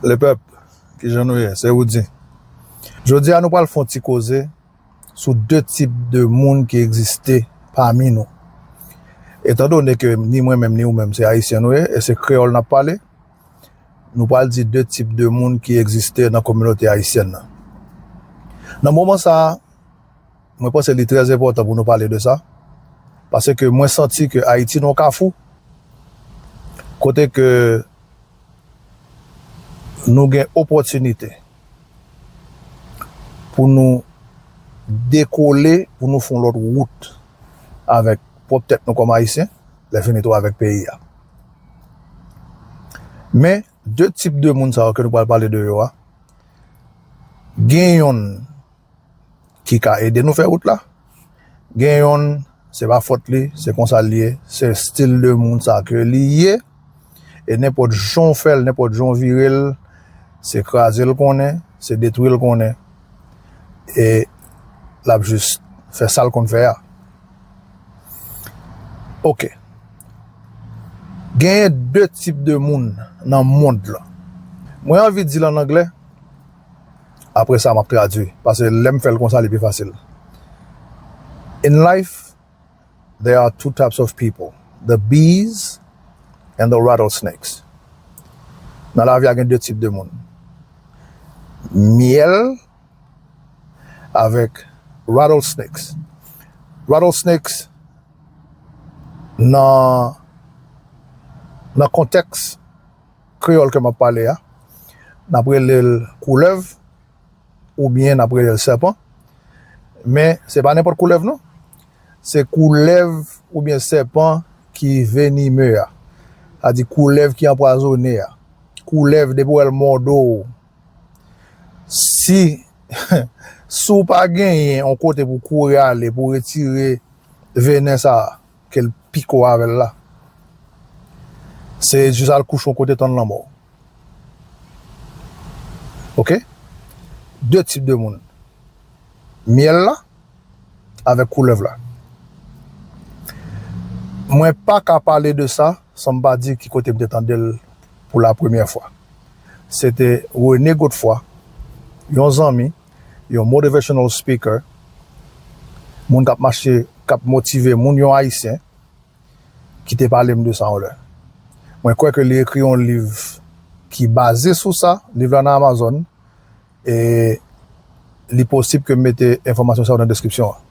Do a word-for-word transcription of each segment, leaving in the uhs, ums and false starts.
Lepèp, kijan nou ye? Se Woody. Jodi a, nou pral fè yon ti koze sou de tip de moun ki egziste pami nou. Etandone ke ni mwen menm ni ou menm se Ayisyen nou ye, e se kreyòl n ap pale, nou pral di de tip de moun ki egziste nan kominote ayisyèn nan. Nan moman sa a, mwen panse li trè enpòtan pou nou pale de sa, paske mwen santi ke Ayiti nan yon kafou, kote ke nou gen opòtinite pou nou dekole, pou nou fè yon lòt wout avèk pwòp tèt nou kòm Ayisyen, lè fini tou avèk peyi a. Men, de tip de moun sa yo ke nou pral pale de yo a, gen yonn ki ka ede nou fè wout la. Gen yonn, se pa fòt li, se konsa l ye, se estil de moun sa ke li ye. E nenpòt jan w fè l, nenpòt jan w vire l, se kraze l konnen, se detwi l konnen. E l ap jis fè sa l konn fè a. Oke. Genyen de tip de moun nan mond lan. Mwen anvi di l an anglè, apre sa, m ap tradui, paske lè m fè l konsa, li pi fasil. In life, there are two types of people, the bees and the rattlesnakes. Nan lavi a, gen de tip de moun. Myèl avèk rattlesnakes. Rattlesnakes, nan, nan kontèks kreyòl ke m ap pale a, n ap rele l koulèv, oubyen n ap rele l sèpan. Men, se pa nenpòt koulèv, non. Se koulèv oubyen sèpan ki venime a. Sa di koulèv ki anpwazonnen an. Koulèv, depi w wè l mòde w, si, si w pa genyen yon kote pou w kouri ale, pou w retire venen sa a, ke l pike w avè l la, se jis al kouche yon kote tann lanmò. Oke? De tip de moun. Myèl la avèk koulèv la. Mwen pa ka pale de sa san m pa di ki kote m te tande l pou la premyè fwa. Se te René Godefroy, yon zanmi, yon motivational speaker, moun k ap mache, k ap motive moun, yon Ayisyen, ki te pale m de sa yon lè. Mwen kwè ke li ekri yon liv ki baze sou sa, liv la nan Amazon, e li posib ke m mete enfòmasyon sa yo nan deskripsyon an.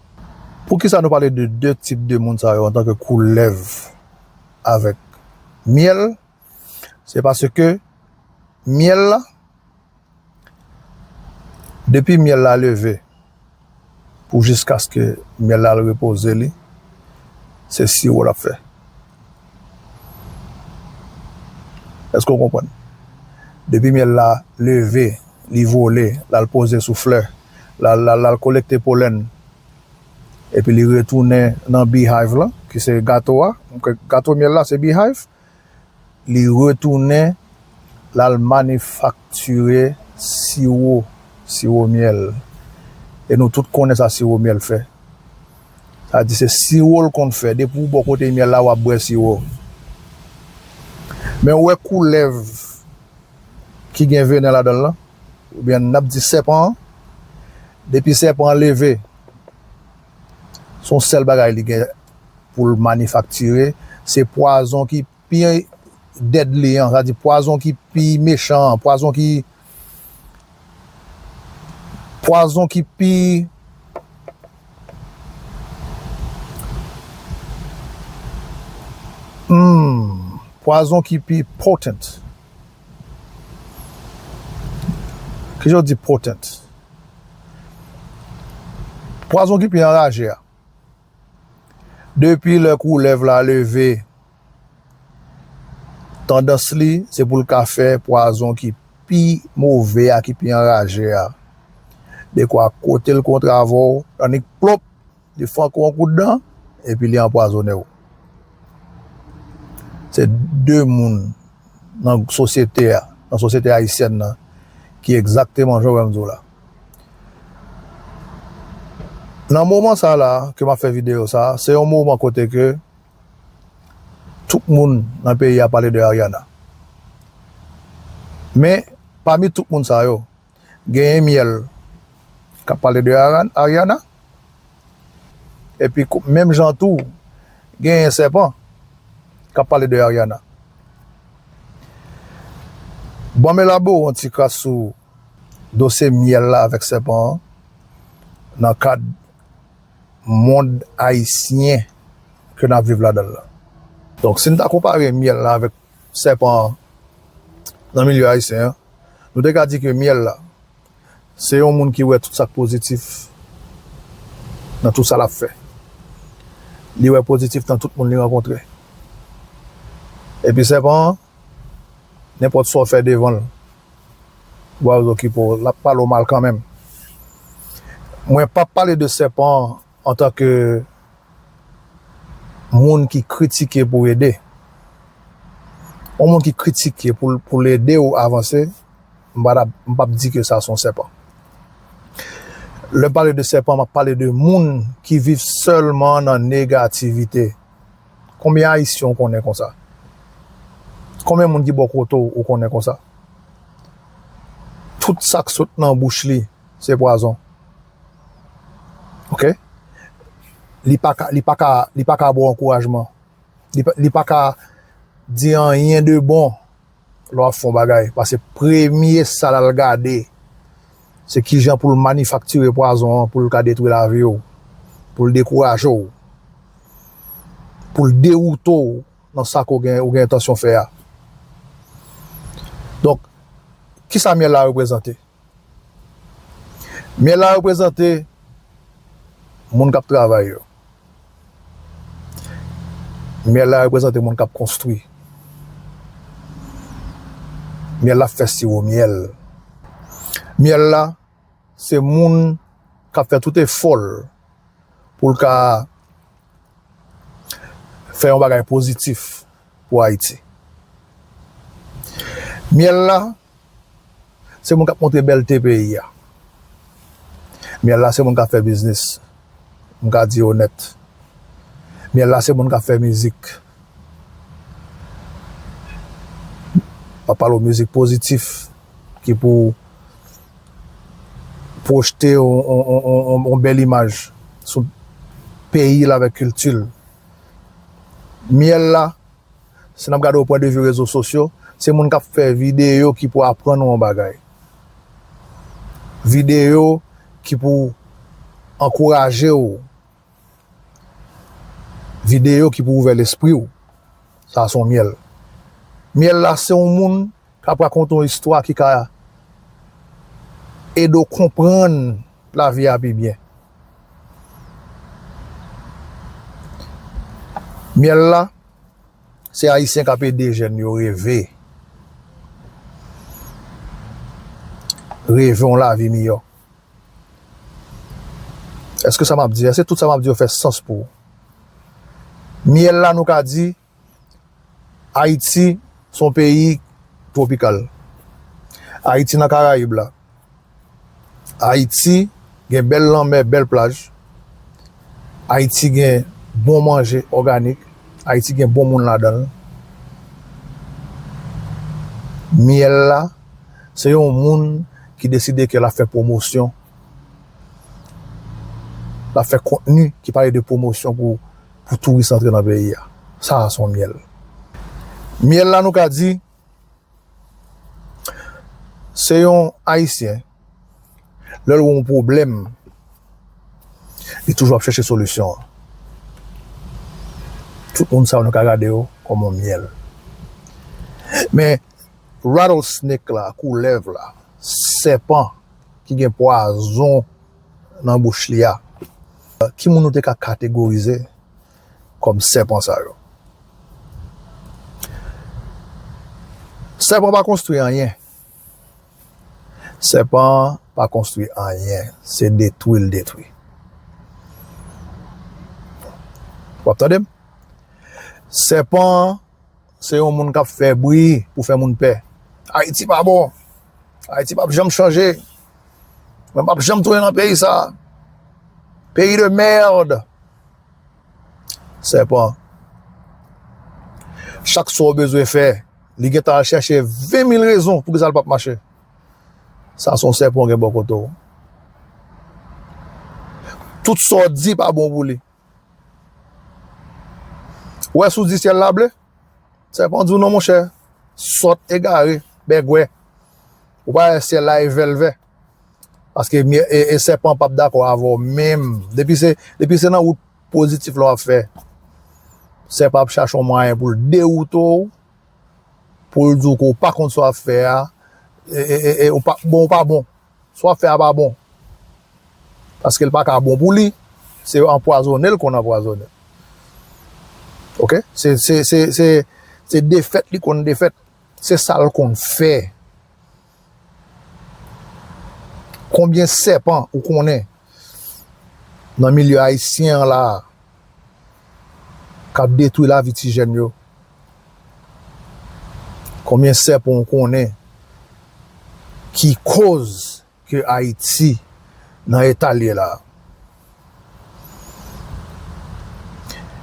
Poukisa nou pale de de tip de moun sa yo antanke koulèv avèk myèl? Se paske myèl la, depi myèl la leve pou jiskaske myèl la al repoze li, se siwo l ap fè. Èske w konprann? Depi myèl la leve, li vole, l al poze sou flè, l al, l al, l al kolekte polèn, epi li retounen nan beehive lan, ki se gato a. Gato myèl la se beehive. Li retounen, l al manifaktire siwo, siwo myèl. E nou tout konnen sa siwo myèl fè. Sa di se siwo l konn fè. Depi w bò kote myèl la, w ap bwè siwo. Men w wè koulèv ki gen venen ladan l lan, oubyen n ap di sèpan an, depi sèpan an leve, se yon sèl bagay li gen pou l manifaktire, se pwazon ki pi deadly an, sa di pwazon ki pi mechan an, pwazon ki, pwazon ki pi, hmm, pwazon ki pi potent. Kijan w di potent? Pwazon ki pi anraje a. Depi lè koulèv la leve, tandans li, se pou l ka fè pwazon ki pi move a, ki pi anraje a. Dekwa kote l kontre avè w, annik plop, li fè ankò yon kout dan, epi li anpwazonnen w. Se de moun nan sosyete a, nan sosyete ayisyèn nan, ki egzakteman jan w wè m di w la. Nan moman sa la ke m ap fè videyo sa, se yon moman kote ke tout moun nan peyi a pale de Ariana. Men, Pami tout moun sa yo, genyen myèl k ap pale de Ara- Ariana. Epi, kou- menm jan tou, genyen sèpan k ap pale de Ariana. Ban m elabore yon ti kras sou dosye myèl la avèk sèpan an nan kad mond ayisyen ke n ap viv ladan l la. Donk, si n ta konpare myèl la avèk sèpan an nan milye ayisyen an, nou te ka di ke myèl la, se yon moun ki wè tout sa k pozitif nan tout sa l ap fè. Li wè pozitif nan tout moun li rankontre. Epi sèpan an, nenpòt sa w fè devan l, w a okipe w, l ap pale w mal kanmenm. Mwen p ap pale de sèpan an antanke moun ki kritike pou ede. Yon moun ki kritike pou, pou l ede w avanse, m pa t ap, m p ap di ke sa se yon sèpan. Lè m pale de sèpan, m ap pale de moun ki viv sèlman nan negativite. Konbyen ayisyen w konnen konsa? Konbyen moun ki bò kote w ou konnen konsa? Tout sa k sot nan bouch li, se pwazon. Oke? Li pa ka, li pa ka, li pa ka ba w ankourajman. Li pa, li pa ka di anyen de bon lè w ap fè yon bagay. Paske premye sa l al gade, se kijan pou l manifaktire pwazon an, pou l ka detwi lavi w, pou l dekouraje w, pou l dewoute w nan sa ke w gen, ou gen entansyon fè a. Donk, kisa myèl la reprezante? Myèl la reprezante moun k ap travay yo. Myèl la reprezante moun k ap konstwi. Myèl la fè siwo myèl. Myèl la, se moun k ap fè tout efò l pou l ka fè yon bagay pozitif pou Ayiti. Myèl la, se moun k ap montre bèlte peyi a. Myèl la, se moun k ap fè biznis. M ka di onèt. Myèl la, se moun k ap fè mizik. M ap pale w mizik pozitif ki pou pwojte yon, yon, yon, yon, yon bèl imaj sou peyi l avèk kilti l. Myèl la, si n ap gade o pwen de vi rezo sosyo, se moun k ap fè videyo ki pou aprann ou yon bagay. Videyo ki pou ankouraje w. Videyo ki pou ouvè lespri w. Sa se yon myèl. Myèl la, se yon moun k ap rakonte yon istwa ki ka ede w konprann lavi a pi byen. Myèl la, se Ayisyen k ap ede jèn yo reve. Reve yon lavi miyò. Èske sa m ap di, èske tout sa m ap di yo fè sans pou ou? Myèl la, nou ka di, Ayiti se yon peyi twopikal. Ayiti nan Karayib la. Ayiti gen bèl lanmè, bèl plaj. Ayiti gen bon manje òganik. Ayiti gen bon moun ladan l. Myèl la, se yon moun ki deside ke l ap fè pwomosyon. L ap fè kontni ki pale de pwomosyon pou, pou touris antre nan peyi a. Sa a se yon myèl. Myèl la, nou ka di, se yon Ayisyen, lè l wè yon pwoblèm, li toujou ap chèche solisyon an. Tout moun sa yo, nou ka gade yo kòm yon myèl. Men, rattlesnake la, koulèv la, sèpan ki gen pwazon nan bouch li a, ki moun nou te ka kategorize kòm sèpan sa yo? Sèpan pa konstwi anyen. Sèpan pa konstwi anyen. Se detwi l detwi. W ap tande m? Sèpan se yon moun k ap fè bri pou fè moun pè. Ayiti pa bon. Ayiti p ap janm chanje. Mwen p ap janm tounen nan peyi sa. Peyi de mèd. Sèpan. Chak sa w bezwen fè, li gentan al chèche ven mil rezon poukisa l p ap mache. Sa se yon sèpan w gen bò kote w. Tout sa w di pa bon pou li. Ou wè si w di syèl la ble? Sèpan di w non, monchè. Sòt, egare, bègwè. Ou pa wè syèl la e vèlvè. Paske mye- e, e sèpan p ap dakò avè w menm. Depi se, depi se nan wout pozitif la w ap fè, sèpan ap chache yon mwayen pou l dewoute w, pou l di w ke w pa konn sa w ap fè a, e, e, e, e, ou pa, bon, ou pa bon. Sa w ap fè a pa bon. Paske l pa ka bon pou li, se anpwazonnen l konn anpwazonnen. Oke? Se, se, se, se, se defèt li konn defèt. Se sa l konn fè. Konbyen sèpan ou konnen nan milye ayisyen an la a k ap detwi lavi ti jèn yo? Konbyen sèpan ou konnen ki koz ke Ayiti nan eta l ye la a?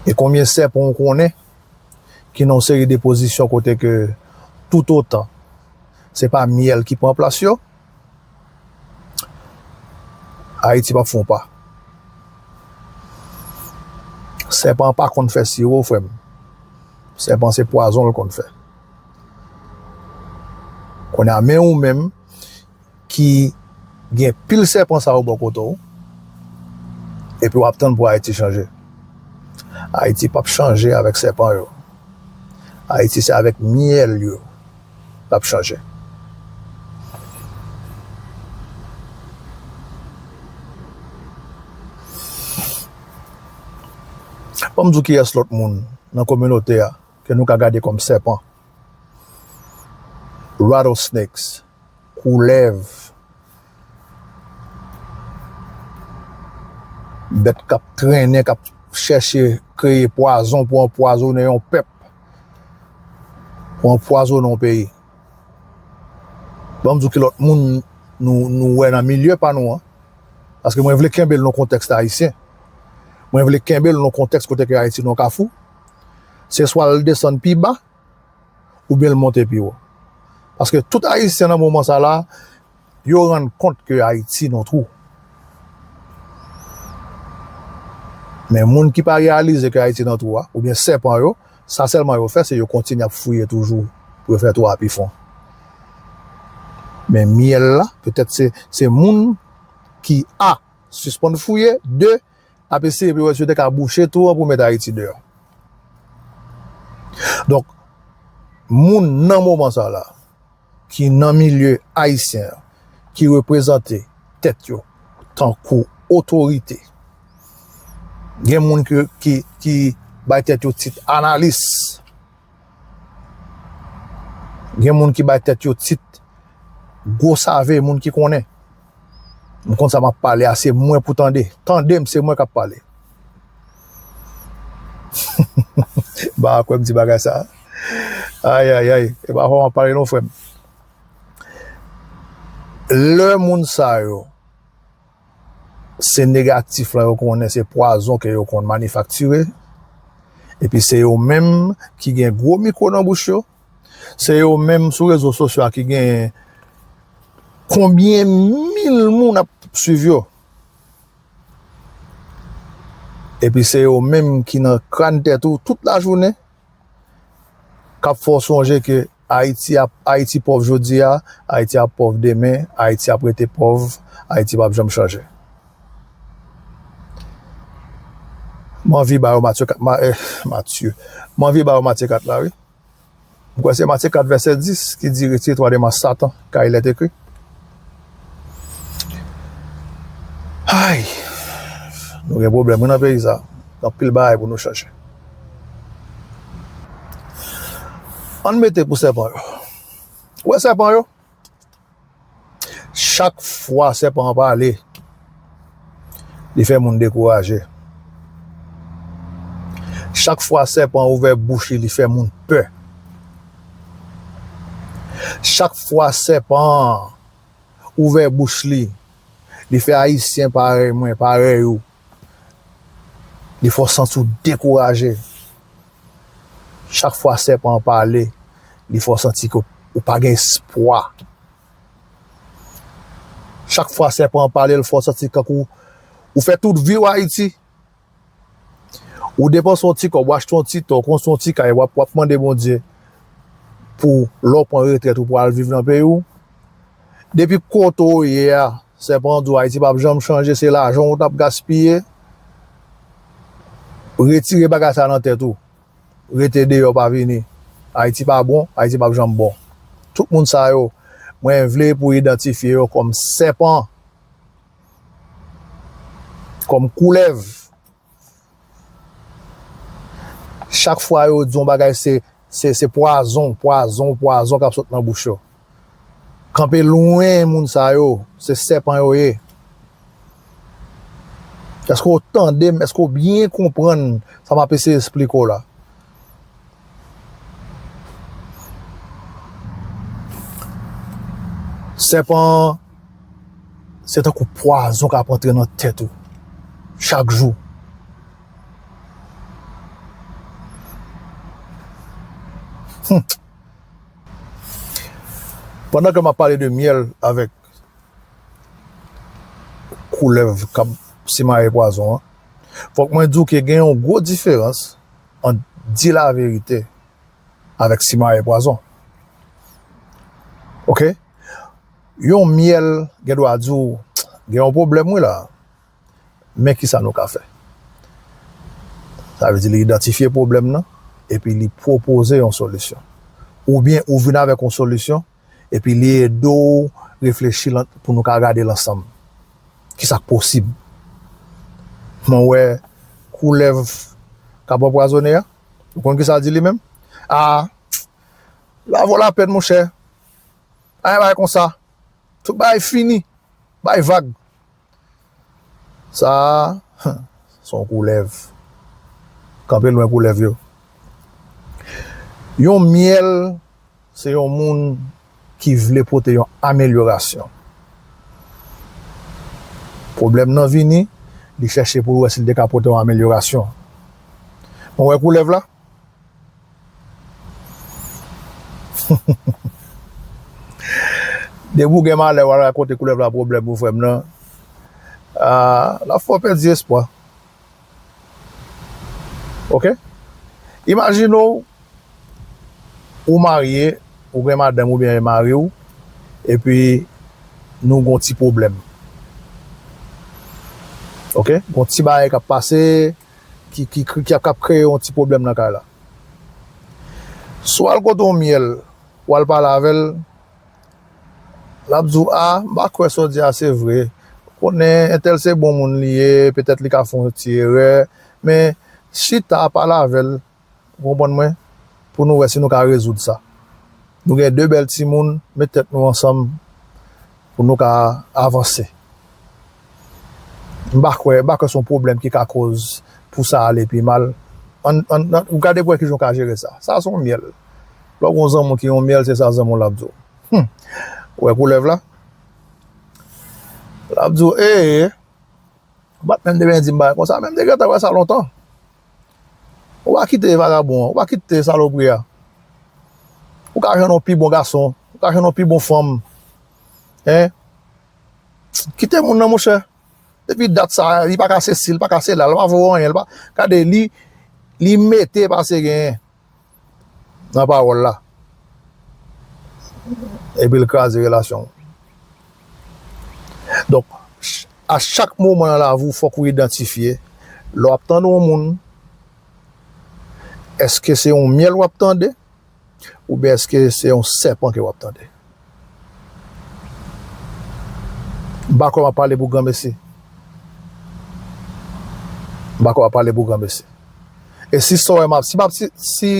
E konbyen sèpan ou konnen ki nan yon seri de pozisyon kote ke toutotan se pa myèl ki pran plas yo, Ayiti p ap fè yon pa. Sèpan pa konn fè siwo, frè m. Sèpan se pwazon l konn fè. Kounye a, men ou menm ki gen pil sèpan sa yo bò kote w, epi w ap tann pou Ayiti chanje. Ayiti p ap chanje avèk sèpan yo. Ayiti se avèk myèl yo l ap chanje. Ban m di w kiyès lòt moun nan kominote a ke nou ka gade kòm sèpan. Rattlesnakes, koulèv, bèt k ap trennen, k ap chèche kreye pwazon pou anpwazonnen yon pèp, pou anpwazonnen yon peyi. Ban m di w ki lòt moun nou, nou wè nan milye pa nou an. Paske mwen vle kenbe l nan kontèks ayisyen. Mwen vle kenbe l nan kontèks kote ke Ayiti nan kafou. Se swa l desann pi ba, oubyen l monte pi wo. Paske tout Ayisyen nan moman sa la, yo rann kont ke Ayiti nan twou. Men moun ki pa reyalize ke Ayiti nan twou a, oubyen sèpan yo, sa sèlman yo fè, se yo kontinye ap fouye toujou pou yo fè twou a pi fon. Men myèl la, petèt se, se moun ki, a, sispann fouye, de, ap eseye pou yo wè si yo te ka bouche twou an pou met Ayiti deyò. Donk, moun nan moman sa la, ki nan milye ayisyen an, ki reprezante tèt yo tankou otorite. Gen moun ki, ki, ki bay tèt yo tit analis. Gen moun ki bay tèt yo tit gwo save, moun ki konnen. M konn sa m ap pale a, se mwen pou tande. Tande m, se mwen k ap pale. Ba kwè m di bagay sa. Ay, ay, ay. E pa fò m ap pale non, frè m. Lè moun sa yo, se negatif lan yo konnen, se pwazon ke yo konn manifaktire. Epi se yo menm ki gen gwo mikwo nan bouch yo. Se yo menm sou rezo sosyo a ki gen konbyen mil moun ap swiv yo. Epi se yo menm ki nan kràn tèt ou tout lajounen, k ap fè w sonje ke Ayiti ap, Ayiti pòv jodi a, Ayiti ap pòv demen, Ayiti ap rete pòv, Ayiti p ap janm chanje. M anvi ba yo Matye kat, ma, eh, Matye. M anvi ba yo Matye kat la, wi. M kwè se Matye kat vèsè dis ki di, retire twa de mas Satan, car il est écrit. Ay, nou gen pwoblèm, wi, nan peyi sa. Gen anpil bagay pou nou chanje. Ann mete pou sèpan yo. Ou wè sèpan yo? Chak fwa sèpan an pale, li fè moun dekouraje. Chak fwa sèpan an ouvè bouch li, li fè moun pè. Chak fwa sèpan an ouvè bouch li, li fè Ayisyen parèy mwen, parèy ou, li fè w santi w dekouraje. Chak fwa sèpan an pale, li fè w santi ke w pa gen espwa. Chak fwa sèpan an pale, l fè w santi kankou ou fè tout vi w Ayiti. Ou depanse yon ti kòb, ou achte yon ti tò, ou konstwi yon ti kay, w ap, w ap mande Bondye pou lè w pran retrèt ou pou al viv nan peyi w. Depi kote w ye a, sèpan an di w Ayiti p ap janm chanje, se lajan w t ap gaspiye. Retire bagay sa nan tèt ou. Rete deyò, pa vini. Ayiti pa bon, Ayiti p ap janm bon. Tout moun sa yo, mwen vle pou idantifye yo kòm sèpan, kòm koulèv. Chak fwa yo di yon bagay, se, se, se pwazon, pwazon, pwazon k ap sot nan bouch yo. Kanpe lwen moun sa yo, se sèpan yo ye. Èske w tande m? Èske w byen konprann sa m ap eseye esplike w la? Sèpan an, se tankou pwazon k ap antre nan tèt ou chak jou. Hmm. Pandan ke m ap pale de myèl avèk koulèv k ap simaye pwazon an, fòk mwen di w ke gen yon gwo diferans ant di laverite avèk simaye pwazon. Oke? Yon myèl gen dwa di w, gen yon pwoblèm wi la. Men kisa nou ka fè? Sa vle di li idantifye pwoblèm nan, epi li pwopoze yon solisyon. Oubyen ou vin avèk yon solisyon, epi li ede w reflechi lan-, pou nou ka gade l ansanm. Kisa k posib? Mwen wè koulèv k ap anpwazonnen an. Ou konn kisa l di li menm? A, lave w lapèn, monchè. Anyen bagay konsa. Tout bagay fini. Bay vag. Sa a, se yon koulèv. Kanpe lwen koulèv yo. Yon myèl, se yon moun ki vle pote yon amelyorasyon. Pwoblèm nan vini, li chèche pou l wè si l te ka pote yon amelyorasyon. Mwen wè koulèv la. Depi w gen malè, w al rakonte koulèv la pwoblèm pou frè m nan. A, l ap fè w pèdi espwa. Oke? Imajine w, ou marye, ou gen madanm oubyen mari w, epi nou gon ti pwoblèm. Oke? Gon ti bagay k ap pase, ki, ki, ki, k ap, k ap kreye yon ti pwoblèm nan kay la. Si w al kote yon myèl, w al pale avè l, l ap di w, a, m pa kwè sa w di a se vre. Konnen entèl se bon moun li ye, petèt li ka fè yon ti erè, men chita pale avè l, ou konprann mwen, pou nou wè si nou ka rezoud sa. Nou gen de bèl timoun, met tèt nou ansanm pou nou ka avanse. M pa kwè, m pa kwè se yon pwoblèm ki ka koz pou sa ale pi mal. Ann, ann, ann, ou gade pou wè kijan w ka jere sa. Sa se yon myèl. Lè w gen yon zanmi w ki yon myèl, se sa zanmi w la ap di w. Hmm. Ou wè koulèv la? L ap di w, ee, ou pa t menm te byen di m bagay konsa, men m te gentan wè sa lontan. Ou pa kite vagabon an, ou pa kite salopri a. Ou ka jwenn yon pi bon gason, ou ka jwenn yon pi bon fanm. Hein? Kite moun nan, monchè. Depi dat sa, li pa ka sesi, li pa ka sela, li pa voye anyen, li pa, gade, li, li mete pase genyen nan pawòl la. Epi l kraze relasyon w. Donk, ch-, a chak moman nan lavi w, fòk ou idantifye, lè w ap tande yon moun, èske se yon myèl w ap tande? Oubyen èske se yon sèpan ke w ap tande? M pa kwè m ap pale pou granmesi. M pa kwè m ap pale pou granmesi. E si sa w wè m ap, si m ap, si, si,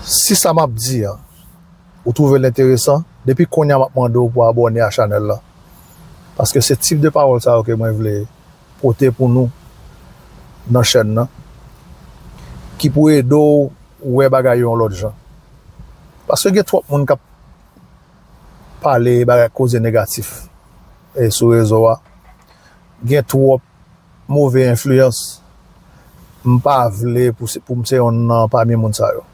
si sa m ap di an, ou twouve l enteresan, depi kounye a m ap mande w pou abòne a chanèl la. Paske se tip de pawòl sa yo ke mwen vle pote pou nou nan chèn nan, ki pou ede w wè bagay yo yon lòt jan. Paske gen twòp moun k ap pale bagay, koze negatif, e sou rezo a. Gen twòp move enfliyans. M pa vle pou se, pou m se yonn nan pami moun sa yo.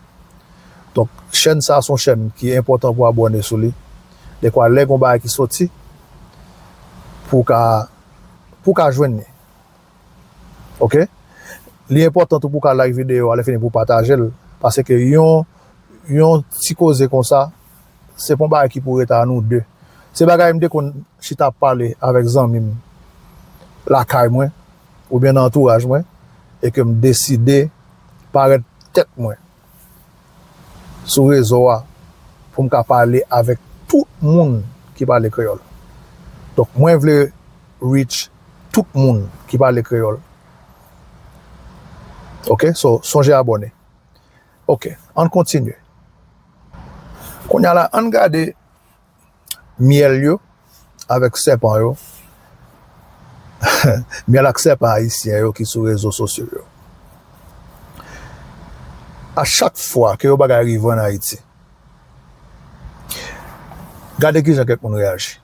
Donk, chèn sa a se yon chèn ki enpòtan pou abòne sou li. Dekwa lè gen yon bagay ki soti, pou w ka, pou w ka jwenn li. Oke? Li enpòtan tou pou w ka like videyo a, lè fini pou w pataje l. Paske yon, yon ti koze konsa, se pa yon bagay ki pou ret a nou de. Se bagay m te konn chita ap pale avèk zanmi m lakay mwen, oubyen nan antouraj mwen, e ke m deside parèt tèt mwen sou rezo a pou m ka pale avèk tout moun ki pale kreyòl. Donk, mwen vle reach tout moun ki pale kreyòl. Oke? So, sonje abòne. Oke, ann kontinye. Kounye a la, ann gade myèl yo avèk sèpan yo. Myèl ak sèpan ayisyen yo ki sou rezo sosyo yo. A chak fwa ke yon bagay rive ann Ayiti, gade kijan kèk moun reyaji.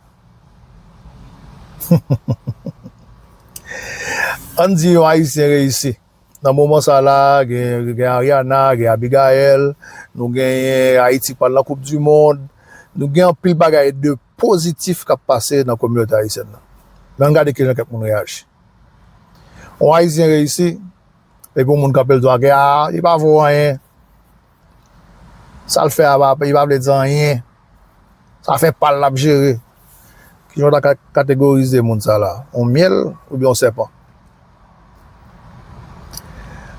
Ann di yon ayisyen reyisi. Nan moman sa la, gen, gen Ariana, gen Abigaël, nou genyen Ayiti pral nan Koup di Mond, nou gen anpil bagay de pozitif k ap pase nan kominote ayisyèn nan. Men ann gade kijan kèk moun reyaji. Yon ayisyen reyisi, epi yon moun kanpe l di w, a, li pa vo anyen. Sa l fè a, pa, li pa vle di anyen. Sa fè pa l l ap jere. Kijan w ta ka kategorize moun sa la? Yon myèl oubyen yon sèpan?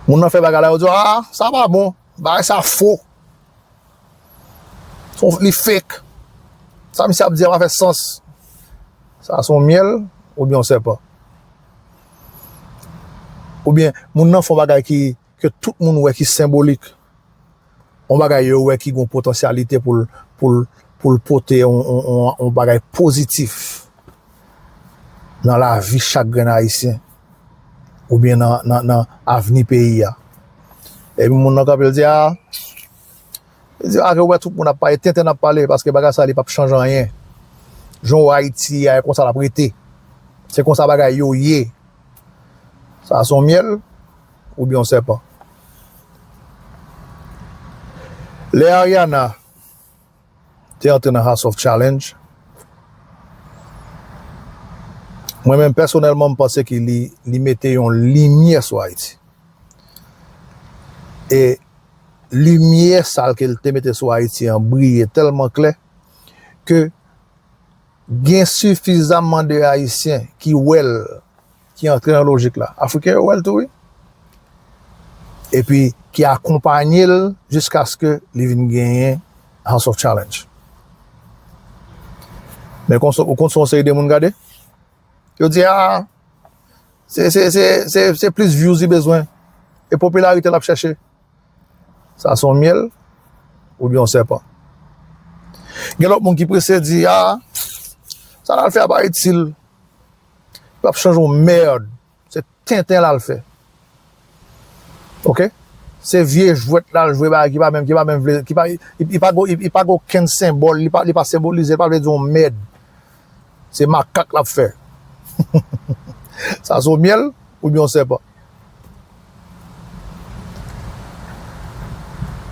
Moun nan fè bagay la, yo di, a, sa pa bon. Bagay sa fo. Li fake. Sa misye ap di a pa fè sans. Sa se yon myèl oubyen yon sèpan? Oubyen moun nan fè yon bagay ki, ke tout moun wè ki senbolik. Yon bagay yo wè ki gen potansyalite pou l, pou l, pou l pote yon, yon, yon, yon bagay pozitif nan lavi chak grenn ayisyen oubyen nan, nan, nan avni peyi a. Epi moun nan kanpe, l di, a, li di, a, ke w wè tout moun ap pale, tenten ap pale, paske bagay sa li p ap chanje anyen. Jan w wè Ayiti ye a, e konsa l ap rete. Se konsa bagay yo ye. Sa se yon myèl oubyen yon sèpan? Lè Ariana te antre nan House of Challenge, mwen menm pèsonèlman, m panse ke li, li mete yon limyè sou Ayiti. E limyè sa ke l te mete sou Ayiti an briye tèlman klè ke gen sifizamman de Ayisyen ki wè l, ki antre nan lojik la. Afriken yo wè l tou, wi. Epi ki akonpaye l jiskaske li vin genyen House of Challenge. Men konsa, ou konn se yon seri de moun gade? Yo di, a, se, se, se, se, se plis views li bezwen. E popilarite l ap chèche. Sa se yon myèl oubyen yon sèpan? Gen lòt moun ki prese di, a, sa l al fè a pa itil. Li p ap chanje yon mèd. Se tenten l al fè. Oke? Se vye jwèt l al jwe, bagay ki pa menm, ki pa menm vle, ki pa, li, li pa gen, li, li pa gen okenn senbòl, li pa, li pa senbolize, li pa vle di yon mèd. Se makak l ap fè. Sa se yon myèl oubyen yon sèpan?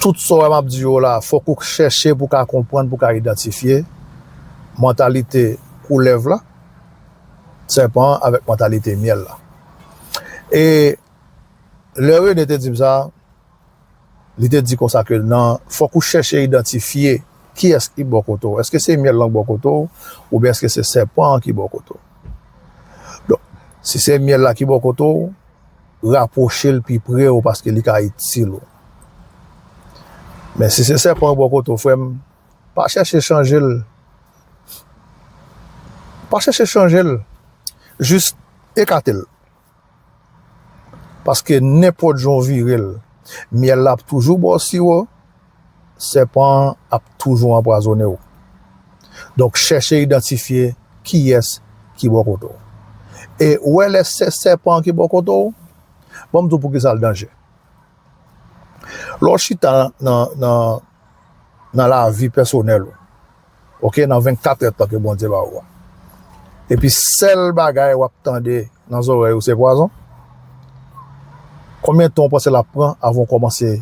Tout sa w wè m ap di yo la, fòk ou chèche pou w ka konprann, pou w ka idantifye mantalite koulèv la, sèpan an, avèk mantalite myèl la. E lè Rene te di m sa, li te di konsa ke nan, fòk ou chèche idantifye kiyès ki bò kote w. Èske se myèl lan k bò kote w, oubyen èske se sèpan an ki bò kote w? Donk, si se myèl la ki bò kote w, rapwoche l pi pre w paske li ka itil ou. Men si se sèpan an bò kote w, frè m, pa chèche chanje l. Pa chèche chanje l. Jis ekate l. Paske nenpòt jan w vire l, myèl la ap toujou ba w siwo, sèpan an ap toujou anpwazonnen w. Donk, chèche idantifye kiyès ki bò kote w. E w wè lè se sèpan an ki bò kote w, ban m di w poukisa l danje. Lè w chita nan, nan, nan lavi pèsonèl ou, oke, nan vennkat èdtan ke Bondye ba ou an. Epi sèl bagay w ap tande nan zòrèy ou se pwazon. Konbyen tan w panse l ap pran avan w kòmanse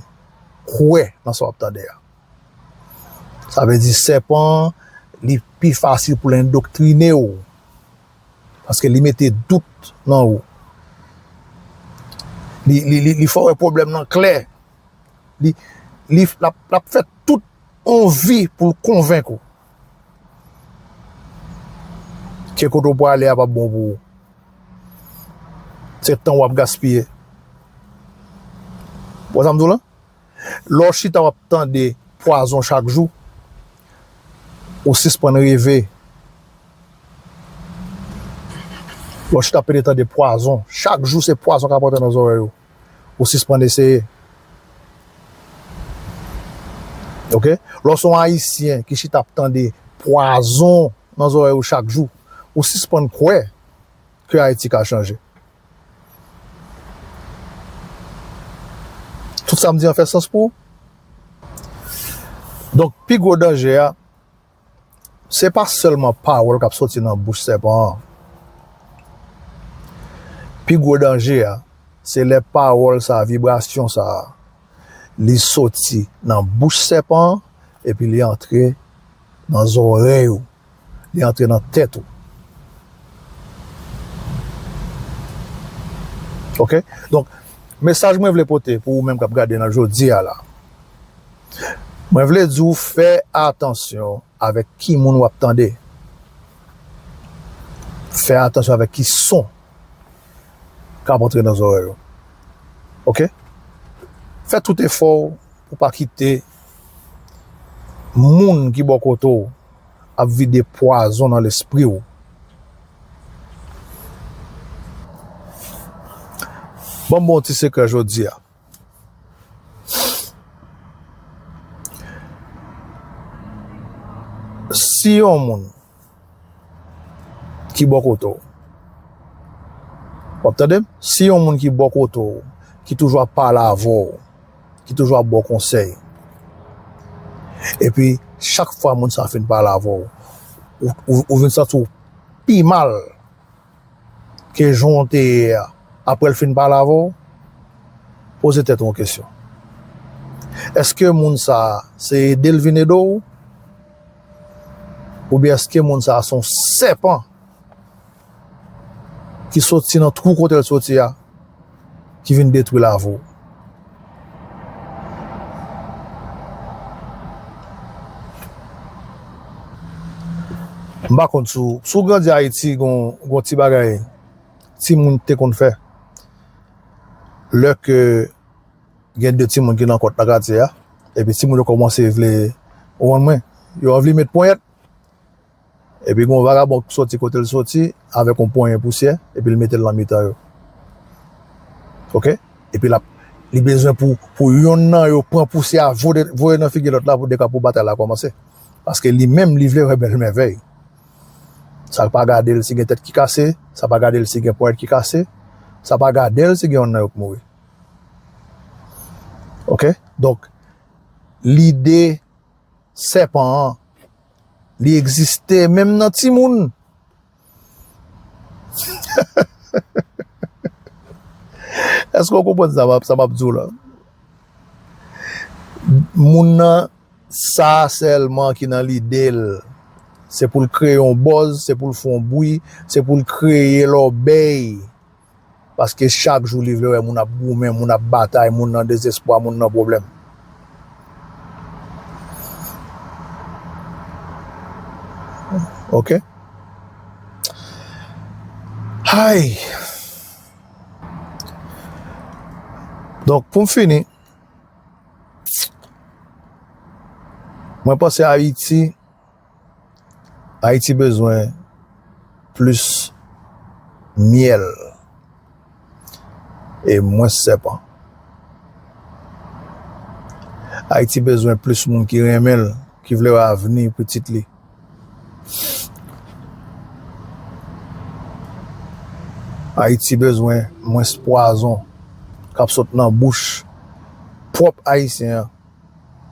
kwè nan sa w ap tande a? Sa vle di sèpan an, li pi fasil pou l endoktrine w. Paske li mete dout nan ou. Li, li, li, li fè w wè pwoblèm nan klè. Li, li, l ap, l ap fè tout anvi pou l konvenk ou ke kote w prale a p ap bon pou ou. Se tan w ap gaspiye. W wè sa m di w la? Lè w chita w ap tande pwazon chak jou, ou sispann reve. Lè w chita ap pede tande pwazon, chak jou se pwazon k ap rantre nan zòrèy ou. Ou sispann eseye. Oke? Lè w se yon Ayisyen ki chita ap tande pwazon nan zòrèy ou chak jou, ou sispann kwè ke Ayiti ka chanje. Tout sa m di an fè sans pou ou? Donk, pi gwo danje a, se pa sèlman pawòl k ap soti nan bouch sèpan an. Pi gwo danje a, se lè pawòl sa a, vibrasyon sa a, li soti nan bouch sèpan an, epi li antre nan zòrèy ou, li antre nan tèt ou. Oke? Donk, mesaj mwen vle pote pou ou menm k ap gade nan jodi a la. Mwen vle di w fè atansyon avèk ki moun w ap tande. Fè atansyon avèk ki son k ap antre nan zòrèy ou. Oke? Fè tout efò w pou w pa kite moun ki bò kote w ap vide pwazon nan lespri w. Ban m ba w yon ti sekrè jodi a. Si yon moun ki bò kote w, w ap tande m? Si yon moun ki bò kote w, ki toujou ap pale avè w, ki toujou ap ba w konsèy, epi chak fwa moun sa a fin pale avè w, ou, ou, ou vin santi w pi mal ke jan w te ye a, apre l fin pale avè w, poze tèt ou yon kesyon. Èske moun sa a, se ede l vin ede w? Oubyen èske moun sa a se yon sèpan ki soti nan twou kote l soti a, ki vin detwi lavi w? M pa konn si w, si w grandi Ayiti, gon, gon ti bagay timoun te konn fè. Lè ke gen de timoun ki nan kont nan katye a, epi timoun yo kòmanse vle, ou konprann mwen, yo anvi met ponyèt, epi gon vagabon ki soti kote l soti, avèk yon ponyen pousyè, epi l mete l nan mitan yo. Oke? Epi l ap, li bezwen pou, pou yonn nan yo pran pousyè a, voye, voye nan figi lòt la pou de ka pou batay la kòmanse. Paske li menm, li vle wè bèl mèvèy. Sa pa gade l si gen tèt ki kase, sa pa gade l si gen ponyèt ki kase, sa pa gade l si gen yonn nan yo k mouri. Oke? Donk, lide sèpan an, li egziste menm nan timoun. Èske w konprann sa m ap, sa m ap di w la? Moun nan, sa sèlman ki nan lide l, se pou l kreye yon buzz, se pou l fè yon bri, se pou l kreye lòbèy. Paske chak jou li vle wè moun ap goumen, moun ap batay, moun nan dezespwa, moun nan pwoblèm. Oke? Hay! Donk, pou m fini, mwen panse Ayiti, Ayiti bezwen plis myèl e mwens sèpan. Ayiti bezwen plis moun ki renmen l, ki vle wè avni pitit li. Ayiti bezwen mwens pwazon k ap sot nan bouch pwòp Ayisyen an,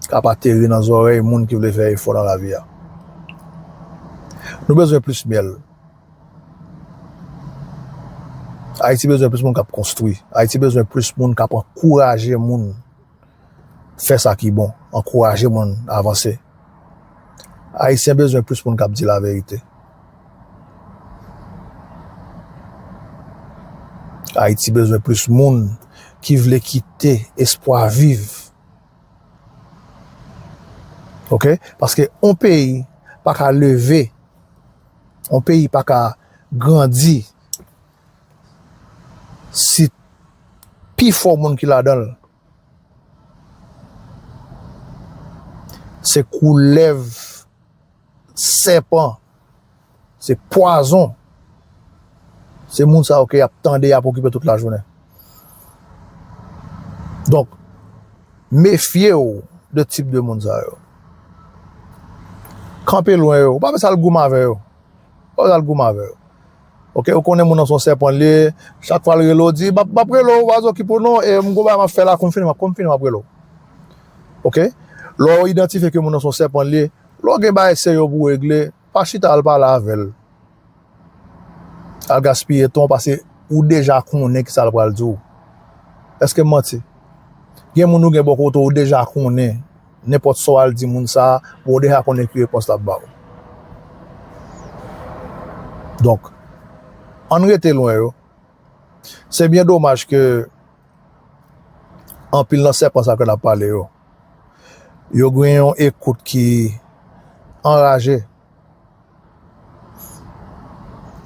k ap ateri nan zòrèy moun ki vle fè efò nan lavi a. Nou bezwen plis myèl. Ayiti bezwen plis moun k ap konstwi. Ayiti bezwen plis moun k ap ankouraje moun fè sa ki bon, ankouraje moun avanse. Ayisyen bezwen plis moun k ap di laverite. Ayiti bezwen plis moun ki vle kite espwa viv. Oke? Paske yon peyi pa ka leve, yon peyi pa ka grandi si pi fò moun ki ladan l se koulèv, sèpan, se pwazon. Se moun sa yo ke y ap tande, y ap okipe tout lajounen. Donk, mefye w de tip de moun sa yo. Kanpe lwen yo. Ou pa bezwen al goumen avè yo. Pa bezwen al goumen avè yo. Oke, ou konnen moun nan se yon sèpan li ye, chak fwa l rele w, di, "M ap, m ap rele w, pa okipe w non, e m gon bagay m ap fè la, kou m fini, m ap, kou m fini, m ap rele w." Oke? Lè w idantifye ke moun nan se yon sèpan li ye, lè w gen bagay serye pou w regle, pa chita al pale avè l. Al gaspiye tan w, paske ou deja konnen kisa l pral di w. Èske m manti? Gen moun ou gen bò kote w, ou deja konnen nenpòt sa w al di moun sa a, bon, ou deja konnen ki repons l ap ba w. Donk, ann rete lwen yo. Se byen domaj ke anpil nan sèpan sa ke n ap pale yo, yo gen yon ekout ki anraje.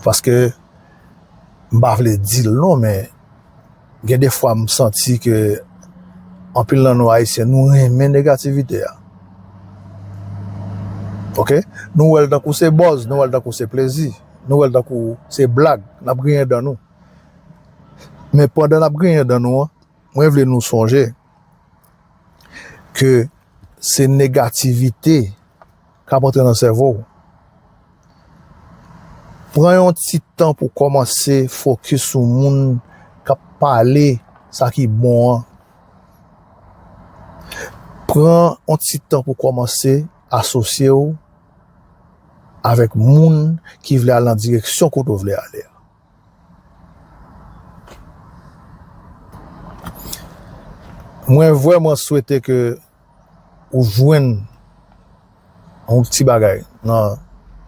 Paske m pa vle di l non, men gen de fwa m santi ke anpil nan nou Ayisyen, nou renmen negativite a. Oke? Nou wè l tankou se buzz, nou wè l tankou se plezi, nou wè l tankou se blag n ap griyen dan nou. Men pandan n ap griyen dan nou an, mwen vle nou sonje ke se negativite k ap antre nan sèvo w. Pran yon ti tan pou kòmanse fokis sou moun k ap pale sa ki bon an. Pran yon ti tan pou kòmanse asosye w avèk moun ki vle al nan direksyon kote w vle ale a. Mwen vrèman swete ke ou jwenn yon ti bagay nan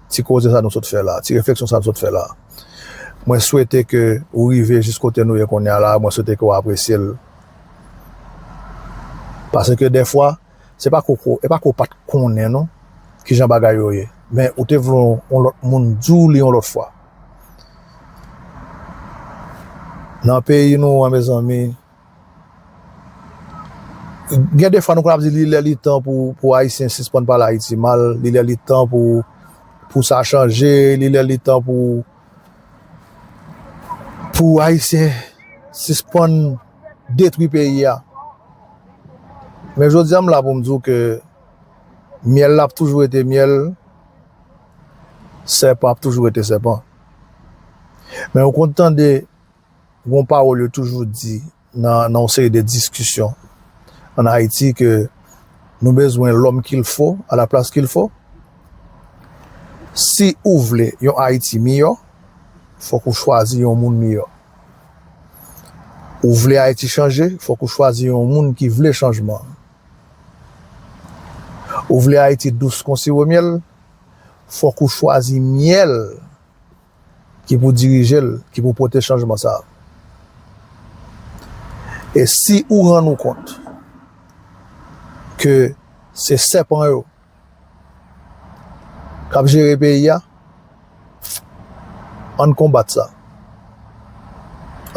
ti koze sa nou sot fè la, ti refleksyon sa nou sot fè la. Mwen swete ke ou rive jis kote nou ye kounye a la, mwen swete ke w apresye l. Paske dèfwa, se pa ke w, e pa ke w pa t konnen non, kijan bagay yo ye. Men ou te vle yon lòt moun di w li yon lòt fwa. Nan peyi nou an, mezanmi, gen de fwa nou konn ap di li lè li tan pou, pou Ayisyen sispann pale Ayiti mal, li lè li tan pou, pou sa chanje, li lè li tan pou, pou Ayisyen sispann detwi peyi a. Men jodi a, m la pou m di w ke myèl la ap toujou rete myèl, sèpan ap toujou rete sèpan. Men ou konn tande yon pawòl yo toujou di nan, nan yon seri de diskisyon ann Ayiti ke nou bezwen l'homme qu'il faut à la place qu'il faut. Si ou vle yon Ayiti miyò, fòk ou chwazi yon moun miyò. Ou vle Ayiti chanje, fòk ou chwazi yon moun ki vle chanjman. Ou vle Ayiti dous kon siwo myèl, fòk ou chwazi myèl ki pou dirije l, ki pou pote chanjman sa a. E si ou rann ou kont ke se sèpan yo k ap jere peyi a, ann konbat sa.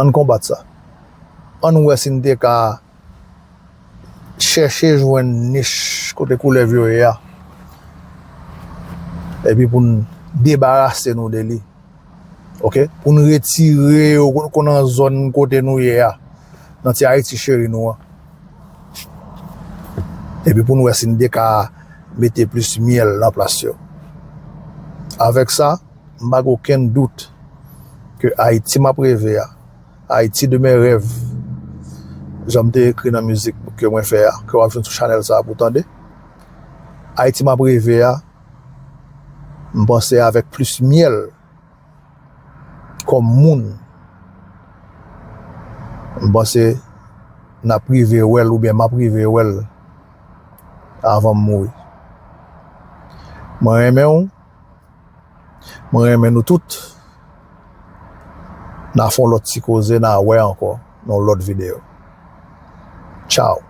Ann konbat sa. Ann wè si n te ka chèche jwenn nich kote koulèv yo ye a. Epi pou n debarase nou de li. Oke? Pou n retire yo kon, kon nan zòn kote nou ye a. Nan ti Ayiti cheri nou an. Epi pou n wè si n te ka mete plis myèl nan plas yo. Avèk sa, m pa gen okenn dout ke Ayiti m ap reve a, Ayiti de mes rêves, jan m te ekri nan mizik ke mwen fè a, ke w ap jwenn sou chanèl sa a pou w tande. Ayiti m ap reve a, m panse avèk plis myèl kòm moun, m panse n ap rive wè l oubyen m ap rive wè l avan m mouri. Mwen renmen w. Mwen renmen nou tout. N a fè yon lòt ti koze, n a wè ankò nan yon lòt videyo. Tchaw.